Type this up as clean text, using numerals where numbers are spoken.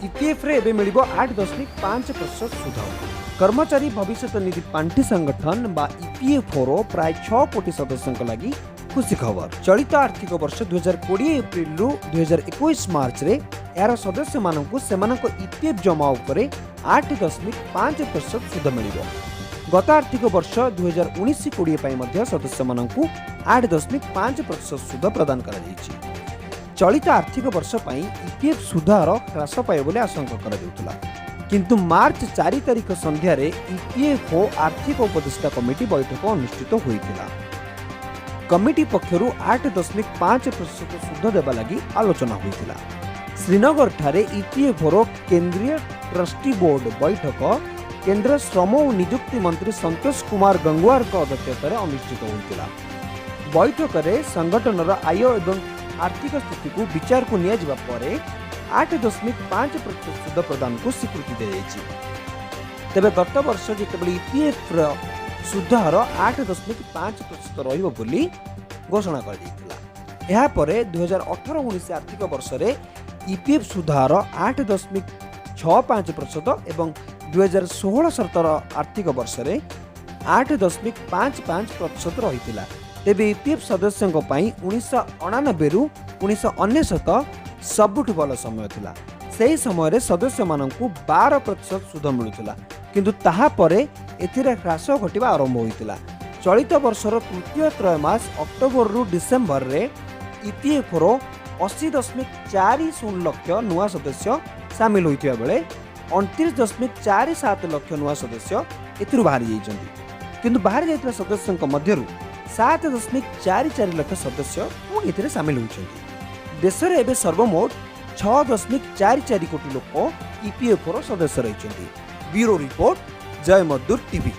ଇପିଏଫ୍ରେ ଏବେ ମିଳିବ 8.5% ସୁଧ। କର୍ମଚାରୀ ଭବିଷ୍ୟତ ନିଧି ପାଣ୍ଠି ସଂଗଠନ ବା ଇପିଏଫ୍ଓର ପ୍ରାୟ 6 କୋଟି ସଦସ୍ୟଙ୍କ ଲାଗି ଖୁସି ଖବର। ଚଳିତ ଆର୍ଥିକ ବର୍ଷ 2020 ଏପ୍ରିଲରୁ 2021 ମାର୍ଚ୍ଚରେ ଏହାର ସଦସ୍ୟମାନଙ୍କୁ ସେମାନଙ୍କ ଇପିଏଫ୍ ଜମା ଉପରେ 8.5% ସୁଧ ମିଳିବ। ଗତ ଆର୍ଥିକ ବର୍ଷ 2019-20 ପାଇଁ ମଧ୍ୟ ସଦସ୍ୟମାନଙ୍କୁ 8.5% ସୁଧ ପ୍ରଦାନ କରାଯାଇଛି। ଚଳିତ ଆର୍ଥିକ ବର୍ଷ ପାଇଁ ଇପିଏଫ୍ ସୁଧ ହାର ହ୍ରାସ ପାଇବ ବୋଲି ଆଶଙ୍କା କରାଯାଉଥିଲା। କିନ୍ତୁ ମାର୍ଚ୍ଚ 4 ତାରିଖ ସନ୍ଧ୍ୟାରେ ଇପିଏଫ୍ଓ ଆର୍ଥିକ ଉପଦେଷ୍ଟା କମିଟି ବୈଠକ ଅନୁଷ୍ଠିତ ହୋଇଥିଲା। କମିଟି ପକ୍ଷରୁ 8.5% ସୁଧ ଦେବା ଲାଗି ଆଲୋଚନା ହୋଇଥିଲା। ଶ୍ରୀନଗରଠାରେ ଇପିଏଫ୍ଓର କେନ୍ଦ୍ରୀୟ ଟ୍ରଷ୍ଟି ବୋର୍ଡ ବୈଠକ କେନ୍ଦ୍ର ଶ୍ରମ ଓ ନିଯୁକ୍ତି ମନ୍ତ୍ରୀ ସନ୍ତୋଷ କୁମାର ଗଙ୍ଗୱାରଙ୍କ ଅଧ୍ୟକ୍ଷତାରେ ଅନୁଷ୍ଠିତ ହୋଇଥିଲା। ବୈଠକରେ ସଂଗଠନର ଆୟ ଏବଂ ଆର୍ଥିକ ସ୍ଥିତିକୁ ବିଚାରକୁ ନିଆଯିବା ପରେ 8.5% ସୁଧ ପ୍ରଦାନକୁ ସ୍ୱୀକୃତି ଦିଆଯାଇଛି। ତେବେ ଗତ ବର୍ଷ ଯେତେବେଳେ ଇପିଏଫ୍ର ସୁଧ ହାର 8.5% ରହିବ ବୋଲି ଘୋଷଣା କରାଯାଇଥିଲା, ଏହାପରେ 2018-19 ଆର୍ଥିକ ବର୍ଷରେ ଇପିଏଫ୍ ସୁଧ ହାର 8.65% ଏବଂ 2016-17 ଆର୍ଥିକ ବର୍ଷରେ 8.55% ରହିଥିଲା। ତେବେ ଇପିଏଫ୍ ସଦସ୍ୟଙ୍କ ପାଇଁ 1989ରୁ 1999 ସବୁଠୁ ଭଲ ସମୟ ଥିଲା। ସେହି ସମୟରେ ସଦସ୍ୟମାନଙ୍କୁ 12% ସୁଧ ମିଳୁଥିଲା। କିନ୍ତୁ ତାହାପରେ ଏଥିରେ ହ୍ରାସ ଘଟିବା ଆରମ୍ଭ ହୋଇଥିଲା। ଚଳିତ ବର୍ଷର ତୃତୀୟ ତ୍ରୟମାସ ଅକ୍ଟୋବରରୁ ଡିସେମ୍ବରରେ ଇପିଏଫ୍ର 80.40 ଲକ୍ଷ ନୂଆ ସଦସ୍ୟ ସାମିଲ ହୋଇଥିବା ବେଳେ 29.47 ଲକ୍ଷ ନୂଆ ସଦସ୍ୟ ଏଥିରୁ ବାହାରି ଯାଇଛନ୍ତି। କିନ୍ତୁ ବାହାରି ଯାଇଥିବା ସଦସ୍ୟଙ୍କ ମଧ୍ୟରୁ 7.44 ଲକ୍ଷ ସଦସ୍ୟ ପୁଣି ଏଥିରେ ସାମିଲ ହୋଇଛନ୍ତି। ଦେଶରେ ଏବେ ସର୍ବମୋଟ 6.44 କୋଟି ଲୋକ ଇପିଏଫ୍ଓର ସଦସ୍ୟ ରହିଛନ୍ତି। ବ୍ୟୁରୋ ରିପୋର୍ଟ, ଜୟ ମଜଦୁର ଟିଭି।